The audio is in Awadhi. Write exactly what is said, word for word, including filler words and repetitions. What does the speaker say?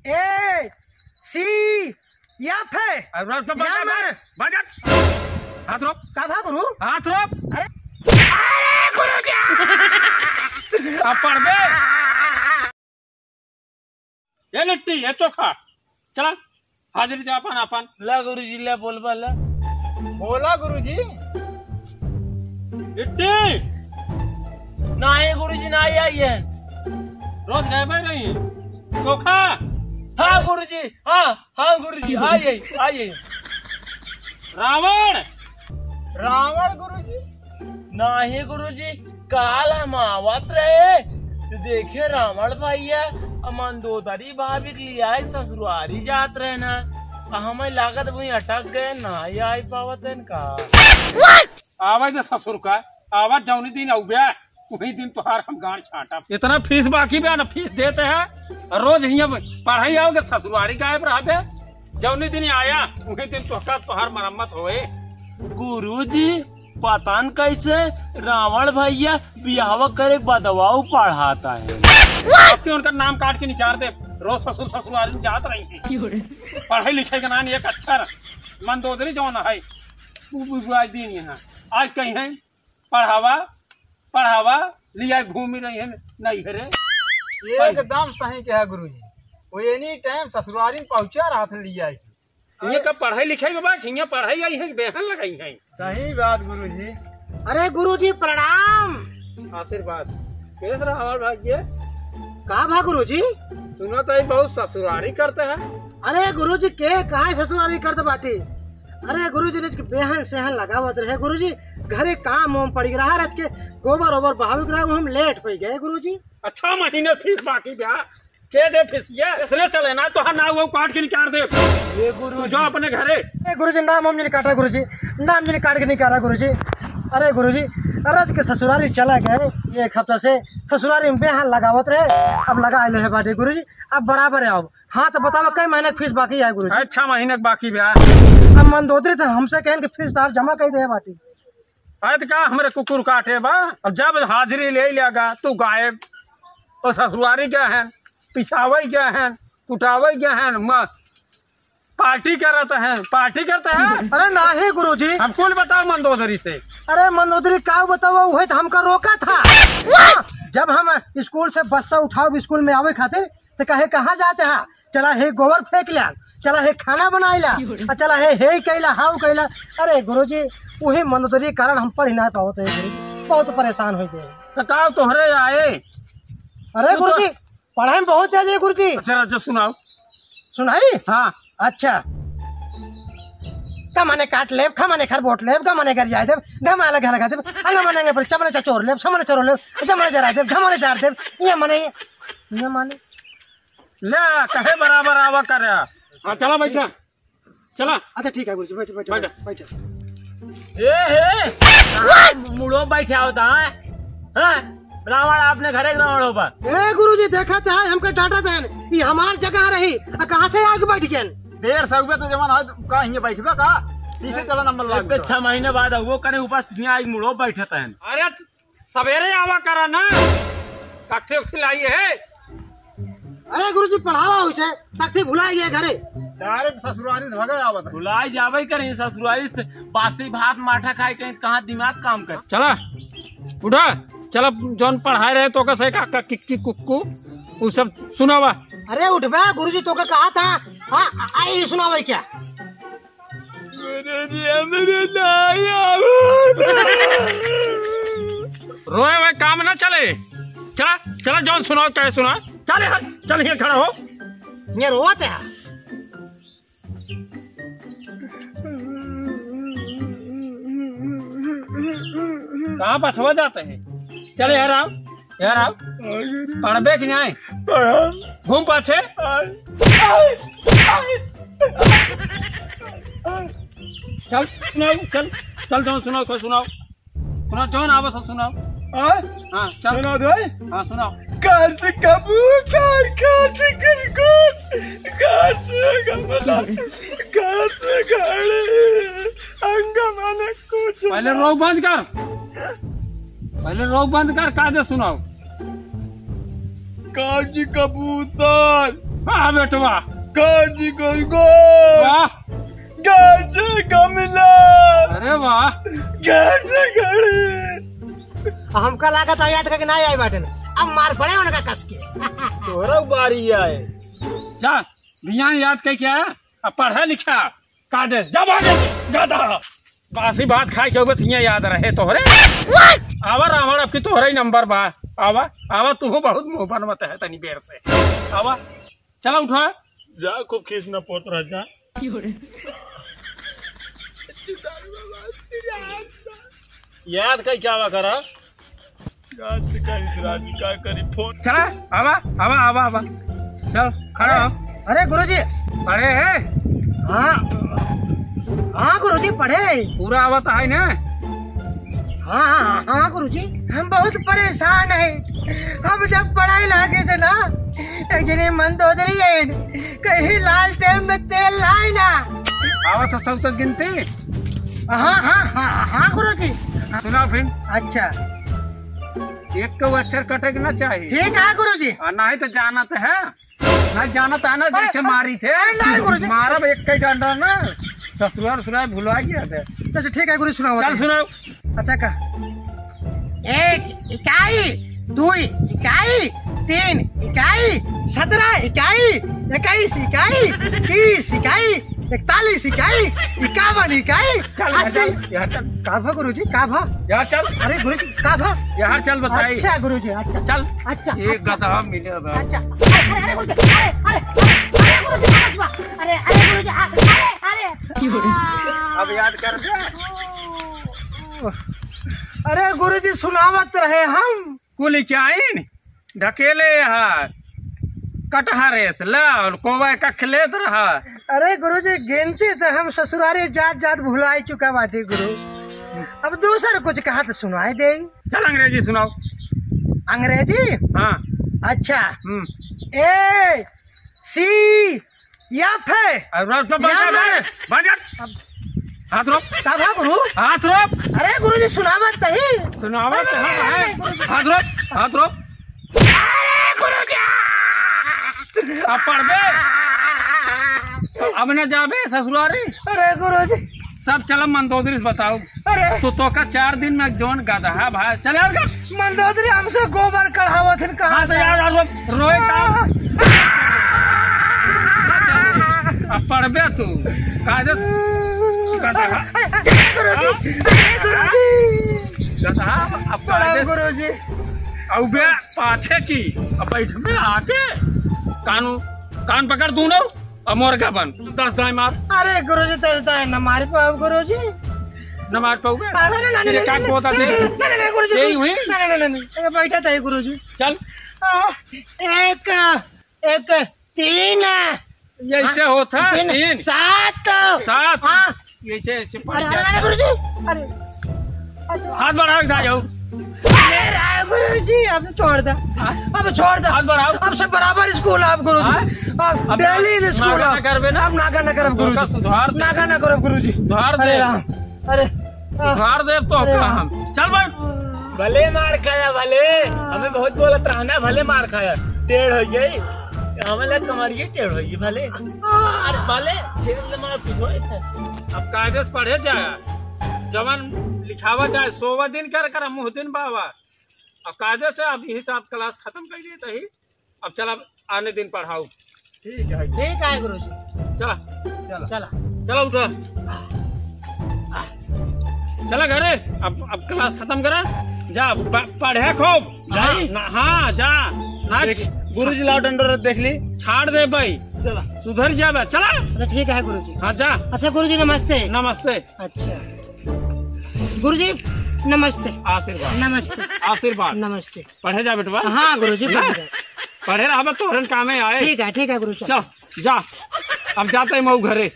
ए, सी, या फे, अरे, रुक, रुक, या रुक, मैं। रुक, रुक। हाथ रोक। का भा गुरु? हाथ रोक। अरे, अरे गुरुजी! अब पढ़बे। ए लिट्टी, ए चोखा, चला, हाजिरी दे आपन, आपन। ला गुरुजी, ला बोलबा, ला। बोला गुरुजी। लिट्टी। नाही गुरुजी, नाही आई है। रोज गायब ही रही है। चोखा। हाँ गुरुजी, हाँ, हाँ गुरुजी, आई, आई, आई। रावण। रावण गुरुजी। नाही गुरुजी, काल हम आवत रहे, तो देखे रावण भैया, अ मंदोदरी भाभी के लिया एक ससुरारी जात रहे ना, अ हमें लागत वहीं अटक गए, नाही आई पावत है का। आवे दे ससुर का, आवा जौनी दिन अउबे, उही दिन तोहार हम गांड छाटब। इतना फीस बाकी बा ना, फीस देते हैं, रोज हियां पढ़ाई आओगे, ससुरारी गायब रहबे। जौनी दिन आया, उही दिन तोहका तोहार मरम्मत होए। गुरुजी, पता न कैसे रावण भैया बियाहवा करे बदवाऊ पढ़ाता है। अब तो उनका नाम काट के निकाल दे, रोज ससुर ससुरारी में जात रही है। पढ़े लिखे के नाम एक अक्षर मंदोदरी जौन है, वो बुझवाई दिन यहाँ। आज कहीं है, पढ़ावा, पढ़ावा, लिया घूमी रही है, नहीं है रे। एकदम सही कहा गुरुजी, वो एनी टाइम ससुरारी में पहुंचा रहा था लिया के। ये का पढ़ाई लिखाई के बाद हियां पढ़ाई आई है, बेहन लगाई है। सही बात गुरुजी। अरे गुरुजी प्रणाम। आशीर्वाद। कैसे रहा हमार भाग्य? का भा गुरुजी? सुना तो ये बहुत ससुरारी करते हैं। अरे गुरुजी के कहाँ ससुरारी करते बाटी? अरे गुरुजी, रच के बेहन सेहन लगावत रहे गुरुजी, घरे काम वाम पड़ी रहा, रच के गोबर ओबर बहावे के रहा, वो हम लेट हो गए गुरुजी। अच्छा महीने फीस बाकी बा, के दे फीस ये? इसने चले ना तो हम ना वो काट के निकाल दे। ये गुरु तू जा अपने घरे। ए गुरुजी, नाम हम नहीं काटा गुरुजी, नाम नहीं काट के निकाला गुरुजी। अरे गुरुजी, रच के ससुरारी चला गए, ये एक हफ्ता से ससुरारी में बेहन लगावत रहे, अब लगा ले है बाटे गुरुजी, अब बराबर है। अब हाँ, तो बतावा, कई महीने के फीस बाकी है गुरुजी? अच्छा, महीने के बाकी बा। अब मंदोदरी तो हमसे कहन कि फीस तार जमा कर दे बाटी। अरे तो का हमरे कुकुर काटे बा? अब जब हाजिरी ले लेगा, तू गायब। तो ससुरारी गए हैं, पिसावे गए हैं, कुटावे गए हैं, म-, पार्टी करत हैं, पार्टी करते हैं। अरे नाही गुरुजी। हम कुल बताओ मंदोदरी से। अरे मंदोदरी का बतावा, वही तो हमका रोका था। जब हम स्कूल से बस्ता उठाओ स्कूल में आवे खातिर, तो कहे, "कहाँ जाते हैं?" "चला हे गोबर फेंक ला, चला हे खाना बनाई ला, आ चला हे, हे कैला, हाउ कैला।" अरे गुरुजी, वही मंदोदरी के कारण हम पढ़ ही ना पावत है गुरुजी, बहुत परेशान हो गए। तो का तोहरे आए? अरे तू तो गुरुजी, पढ़ाई में बहुत तेज है गुरुजी। अच्छा, अच्छा, सुनाओ। सुनाई? हाँ। अच्छा। का माने काट लेब, का माने खरबोट लेब, का माने गरिया देब, का माने घर लगा देब, का माने पर चमने चचोर लेब, समने चोर लेब, चमने जरा देब, झमने जार देब, ये माने, ये माने। ले, कहे बराबर आवा करे। हाँ, चला बैठा, चला। अच्छा, ठीक है गुरुजी, बैठो, बैठो, बैठो। बैठो। ए, हे, कहाँ मुड़ो बैठे होता है? हाँ? रावण आपने घरे के रावण होबा। ए गुरुजी, देखा था, हमका डांटा था, ये हमार जगह रही, आ कहाँ से आके बैठ गए? देर से हुए तो जवान है, का हियाँ बैठबा का? पीछे चला नंबर लाग एक तो। छह महीने बाद वो करे ऊपर हियाँ आके मुड़ो बैठे था। अरे, सवेरे आवा करा ना, तख्ती उख्ती लाई है। अरे गुरुजी, पढ़ावा होइ छे, तख्ती भुलाई गए घरे। डायरेक्ट ससुरारी से भगे आवत है। भुलाई जावे करी ससुरारी से, बासी भात माठा खाए कहीं, कहाँ दिमाग काम करे। चला, उठा, चला, जौन पढ़ाए रहे तो का से का, का किक्की कुक्कू, उ सब सुनावा। अरे उठबा गुरुजी, तो का कहा था, हाँ, आ, आ, ये सुनावा क्या? गुरुजी, हमरे नाही आवत। रोए हुए काम ना चले। चला, चला, जौन सुनाओ, चाहे सुना। चल यहाँ, चल यहाँ खड़ा हो। ये रोवत है। कहाँ पछवा जाते हैं? चल यार, आओ। यार, आओ। पढ़बे कि नहीं? पढ़ब। घूम पाछे। चल, सुनाओ, चल। चल, जौन सुनाओ, कोई सुनाओ। सुनाओ, जौन आवत हो, सुनाओ। हाँ? हाँ, चल। सुना दे। हाँ, सुनाओ। घर से कबूतर, घर से खरगोश, घर से गमला, घर से घड़ी, अंगना कुछ पहले रोक बंद कर। पहले रोक बंद कर, कायदे सुनाओ। काजी कबूतर, हाँ बेटवा। काजी गोल गोल। वाह। गाछे गमला। अरे वाह। गाछे घड़ी। हमका लागत है याद करके ना आई बाटन। अब मार पड़े उनका कस के। तोहरा बारी आए। जा, बिहान याद करके आया, अब पढ़ा लिखा, कायदे से। जा भागे, गधा। बासी भात खाए के उबे तिया याद रहे तोहरे। आवा रावण, अब की तोहरे ही नंबर बा। आवा, आवा, तू बहुत मुंह बनवत है तनी बेर से। आवा, चला उठा। जा, खूब खीस न पोत रह जा। याद कई क्या आवा करा? याद से कहीं से राजी का करी फोन। चला, आवा, आवा, आवा, आवा। चल, खड़ा हो। अरे गुरुजी। अरे, हे। हाँ। हाँ गुरुजी, पढ़े। पूरा आवत है ना? हाँ, हाँ, हाँ गुरुजी, हम बहुत परेशान है। हम जब पढ़ाई लागे से ना, एक जने मंदोदरी है, कहीं लालटेन में तेल लाए ना। आवत है सब तो गिनती? हाँ, हाँ, हाँ, हाँ गुरुजी। सुनाओ फिर। अच्छा। एक को अक्षर कटे के ना चाहिए। ठीक है गुरुजी। और नहीं तो जानत है, ना जानत है ना, अरे, जैसे मारी थे। अरे, नहीं गुरुजी। मारब एक कई डंडा ना, ससुराल, ससुराल भुला गया थे। अच्छा, ठीक है गुरुजी, सुनाओ। चल सुनाओ। अच्छा का, एक इकाई, दुई इकाई, तीन इकाई, सतरह इकाई, इक्कीस इकाई, तीस इकाई, इकतालीस इकाई, इक्यावन इकाई, चल, अस्सी। चल, यार चल। का भा गुरुजी, का भा? यार चल। अरे गुरुजी, का भा? यार चल बताई। अच्छा गुरुजी, अच्छा। चल। अच्छा, एक अच्छा। गधा मिले बा। अच्छा। अरे, अरे गुरुजी, अरे, अरे, अरे गुरुजी, अरे, अरे, अरे गुरुजी, अरे, अरे। अब याद कर दे। अरे गुरुजी, सुनावत रहे हम। कुल इकाइन ढकेले हा, कटहरे से ला और कोवा कख लेत रहा। अरे गुरुजी, गिनती तो हम ससुरारी जात जात भुलाई चुका बाटी गुरु। अब दूसर कुछ कहा तो सुनाई दे। चल अंग्रेजी सुनाओ। अंग्रेजी? हाँ। अच्छा। हम्म। A C F है। अब रात में बंद कर, या बंद कर, बंद कर। हाथ रोक। का भा गुरु? हाथ रोक। अरे गुरुजी, सुनावत तही। सुनावत अरे, है, अरे, है। गुरुजी। हाथ रोक, हाथ रोक। अरे गुरुजी। अब पढ़बे। अब न जाबे ससुरारी। अरे गुरुजी। सब चला मंदोदरी से बताओ। अरे। तो तोका चार दिन में जौन गदहा भाई, चल यार, चल। मंदोदरी हमसे गोबर कढ़ावत हन, कहाँ हाँ, तो से? यार, यार, रो-, रोए का? हाँ। अब पढ़बे तू, कायदे गदहा। अरे, अरे, गुरुजी, अरे, गुरुजी। गदहा, अब प्रणाम, कायदे गुरुजी। अब बे पाछे की, अब बैठ में आके कानू, कान पकड़ दूनो। अब मोर का बन, दस दाएं मार। अरे गुरुजी, दस दाएं न मार पाओ गुरुजी। न मार पाओगे? अरे, नहीं, नहीं, तेरे नहीं, का नहीं, गोदा नहीं, दे? नहीं, नहीं, नहीं, गुरुजी, यही हुई? नहीं, नहीं, नहीं, नहीं, नहीं, ये बैठा था ये गुरुजी। चल। आ, एक, एक, तीन। ये ऐसे हाँ, होता है, तीन, तीन। सात। सात। हाँ। ऐसे, ऐसे पड़ अरे, गया। अरे, अरे, गुरुजी, अरे। हाथ बढ़ाओ, इधर आओ। अरे राम गुरुजी, अब छोड़ दे। हाँ? अब छोड़ दे। हाथ बढ़ाओ। अब से बराबर स्कूल आप गुरुजी। हाँ? अब अब daily ना-, स्कूल नागा आप। ना करबे ना। अब नागा ना करब तो गुरुजी। का सुधार दे। नागा ना करब गुरुजी। सुधार अरे दे। राम, अरे, सुधार दे तो अरे का राम। हम। चल बैठ। भले मार खाया, भले। हमें बहुत बोलत रहा ना, भले मार खाया। टेढ़ हो गई। हमें लग कमरिए टेढ़ हो गई, भले। अरे भले, फिर से मार पीछे। अब कायदे से पढ़े जाए। जवन लिखावा जाए, सोवा दिन कर कर मुँह दिन बाबा। अब कायदे से अब यही से आप class खतम कर दिए तही। अब चला, आने दिन पढ़ाओ। ठीक है। ठीक है गुरुजी। चला। चला। चला। चला उठा। चला घरे, अब, अब class खतम करा। जा, प-, पढ़े खूब। जाई? ना, हाँ, जा। ना देख, गुरुजी लाओ डंडोर देख ली। छाड़ दे भाई। चला। सुधर जा बे, चला। अच्छा, ठीक है गुरुजी। हाँ, जा। अच्छा गुरुजी, नमस्ते। नमस्ते। अच्छा। गुरुजी, नमस्ते। आशीर्वाद। नमस्ते। आशीर्वाद। नमस्ते। पढ़े जा बेटवा। हाँ गुरुजी, ना? पढ़े जा। पढ़े रहबे तोहरन कामे आए। ठीक है, ठीक है गुरुजी। चल, जा। अब जाते हैं मऊ घरे।